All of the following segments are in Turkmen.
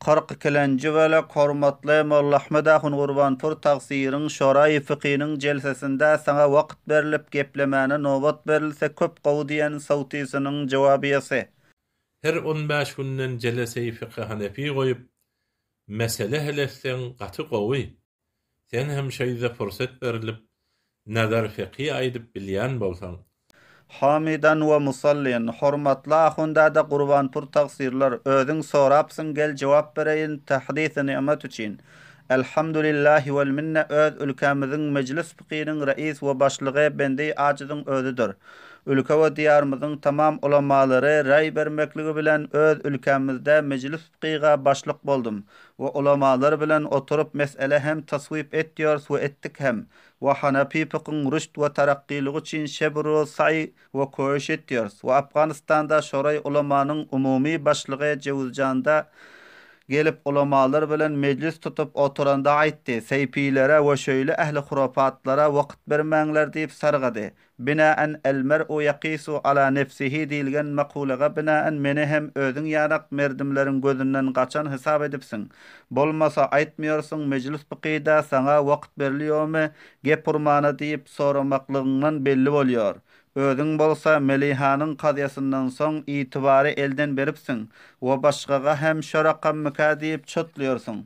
42-lenji bölek Hormatly Molla Ahmet ahun Gurbanpur tagsyryň Şoraýy fykynyň jelsesinde saňa wagt berlip geplemäne nobat berilse köp gowy diýen sowtysynyň jowabyýasy. Her on bäş günden jeleseýi fyky hanefi goýup, mesele hel etseň gaty gowy. Sen hem şeýde pursat berlip, nazar fekhi aýdyp bilýän bolsaň. Hamidan we musalliýan, hormatly ahundada Gurbanpur tagsyrlar, özüň sorapsyň gel jogap bereýin tahdisi ni'met üçin. Elhamdulillahi wel minne öz ülkämiziň mejlis fkynyň reis we başlygy bendeý ajyzyň özüdir. Ülke we diýarymyzyň tamam ulamalary raý bermekligi bilen öz ülkämizde mejlis fkyga başlyk boldum. We ulamalar bilen oturyp mesele hem taswip etýors we etdik hem. We Hanapy fykyň rüşt we tarakkylygy üçin şebr-u saý we köýüş etýors. We Afganystanda şoraý ulamanyň umumy başlygy Jewzjanda gelip ulamalar bilen mejlis tutup oturanda aýtdy, Seýpilere we şöýle ähli hurapatlara wagt bermäňler diýip sargady. Binaen El-mer'u ýakisu ala nefsihi diýilgen makulega binaen meni hem özüň ýanak merdimleriň gözünden gaçan hesap edipsiň. Bolmasa aýtmýorsyň mejlis pykyda saňa wagt berilýomy gep urmana diýip soramaklygyňdan belli bolýor. Özüň bolsa Melihanyň kazyýasyndan soň itibary elden beripsiň we başgaga hem şo rakammyka diýip çotlaýorsyň.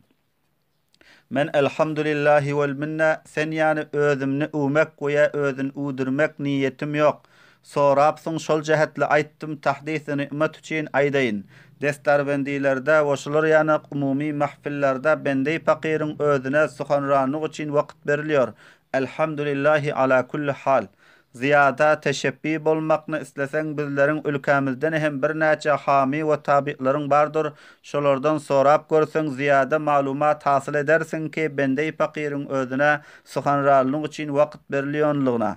Men Elhamdülillahi wel minne sen ýany özümni üwmek we ýa özün üwdürmek niýetim ýok. Sorapsyň şol jähetli aýtdym tahdisi ni'met üçin aýdaýyn. Destarbendilerde we şular ýanak umumy mahfillerde bendeý pakyryň özüne suhanranlyk üçin wagt berilýor. Elhamdülillahi ala külli hal. Zyýada teşepbi bolmakny isleseň bizleriň ülkämizden hem birnäçe hamy we tabylaryň bardyr, şolardan sorap görseň zyýada maglumat hasyl edersiň ki bendeý pakyryň özüne suhanralnyk üçin wagt berilýonlygyna.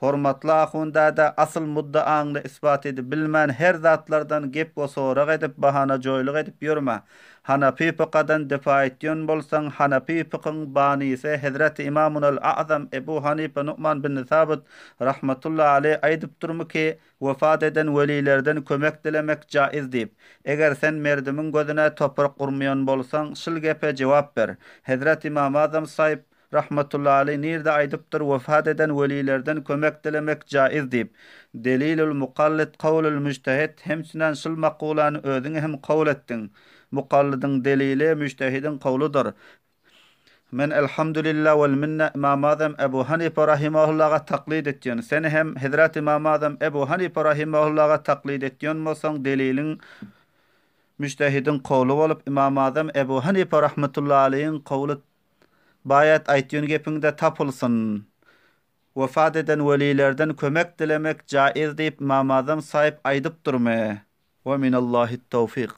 Hormatly ahun däde asyl mudda-aňny isbat edip bilmän her zatlardan gep we sorag edip bahanajoýlyk edip ýörme. Hanapy fykadan difa etýän bolsaň, Hanapy fykyň banysy Hezreti Imamunal A'zam Ebu Hanypa Nu'man bin Sabyt rahmetullahi aleý aýdypdyrmy ki, wefat eden welilerden kömek dilemek jaiz diýip. Eger sen merdimiň gözüne toprak urmaýan bolsaň, şul gepe jogap ber. Hezreti Imam Azam saýyp, Rahmetullahi aleý nirde aýdypdyr wefat eden welilerden kömek dilemek jaiz diýip. Delilul mukallit kowlul müjtehit hemçinen şul makulany özüň hem kabul etdiň. Mukallidiň delili müjtehidiň kowludyr. Men Elhamdülillah wel minne Imam Azam Ebu Hanife rahimahullaga taklid etýän. Sen hem Hezreti Imam Azam Ebu Hanife rahimahullaga taklid etýän bolsaň deliliň müjtehidiň kowly bolup Imam Azam Ebu Hanife rahmetullahi aleýhiň kowly Baýat aýtýan gepiňde tapylsyn. Wefat eden welilerden kömek dilemek jaiz diýip Ymam Azam saýyp aýdypdyrmy? Wa minallahit tawfik.